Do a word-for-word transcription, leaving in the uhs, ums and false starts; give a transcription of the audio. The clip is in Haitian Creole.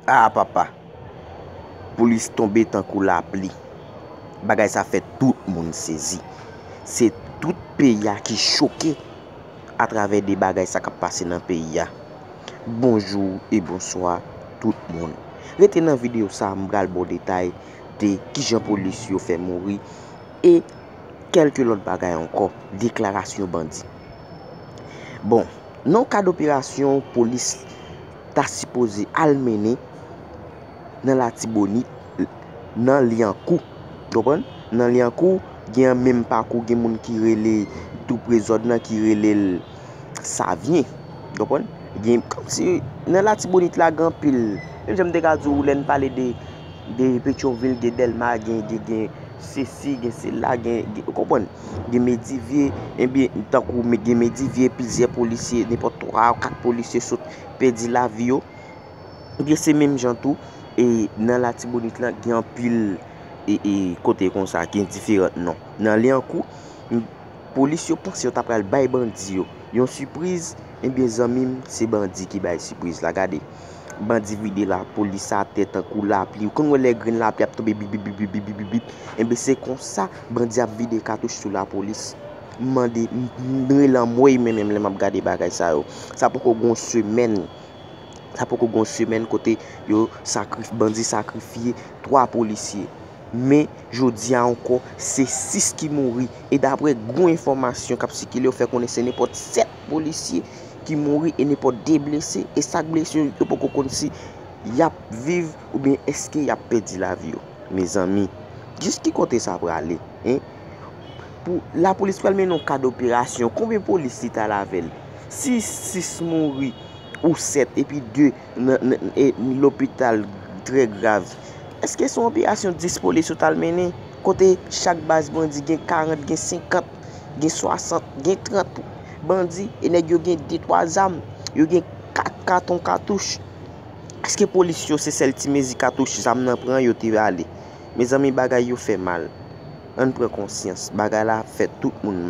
Ah papa, polis tonbe tankou lapli. Bagay sa fè tout moun sezi. Se tout peyi a ki choke atravè de bagay sa k ap pase nan peyi a. Bonjou e bonswa tout moun. Rete nan videyo sa, m pral ba w detay de kijan polis yo fè mouri e kèlke lòt bagay ankò, deklarasyon bandi. Bon, nan yon ka doperasyon polis ta sipoze al mennen nan Latibonit, nan Lyankou. Konprann? Nan Lyankou, gen menm pakou, gen moun ki rele tou pre zòn nan, ki rele l Savyen. Konprann? Gen, kòmsi nan Latibonit la, gen anpil. Menm jan m te ka di w, lè n pale de, de Petyonvil, gen Dèlma, gen, gen, gen sesi, gen sela, gen, gen, ou konprann? Gen Medivye, ebyen, tankou me-, gen Medivye, plizyè polisye, nenpòt twa, kat polisye sot pèdi lavi yo. Ebyen, se menm jan tou, e nan Latibonit lan, gen anpil, e, e, kote konsa, gen diferan non. Nan Lyankou, m-, polis yo panse yo ta pral bay bandi yo yon sipriz, ebyen, zanmi m, se bandi ki bay sipriz la. Gade, bandi vide lapolis atè tankou lapli. Ou konn wè lè grenn lapli ap tonbe, bip, bip, bip. Ebyen, se konsa, bandi ap vide katouch sou lapolis. M mande, m, m rele anmwey, men menm lè m ap gade bagay sa yo. Sa poko gon semèn. Sa poko gon semèn kote yo sakrif-, bandi sakrifye twa polisye. Men, jodi a ankò, se sis ki mouri. E daprè gwo enfòmasyon k ap sikile, yo fè konnen se nenpòt sèt polisye ki mouri e nenpòt de blese. E sa k blese yo, yo poko konn si y ap viv oubyen èske y ap pèdi lavi yo. Mezanmi, jis ki kote sa prale, en? Pou lapolis pral mennen yon ka doperasyon, konbyen polis li t al avè l? Si sis mouri ou sèt epi de nan, nan, e, lopital trè grav, èske se yon operasyon dis polis yo t al mennen? Kote chak baz bandi gen karant, gen senkant, gen swasant, gen trant bandi, e nèg yo gen de twa zam, yo gen kat katon katouch. Èske polis yo se sèl ti mezi katouch zam nan pran yo te ale? Mezanmi, bagay yo fè mal. Ann pran konsyans. Bagay la fè tout moun mal.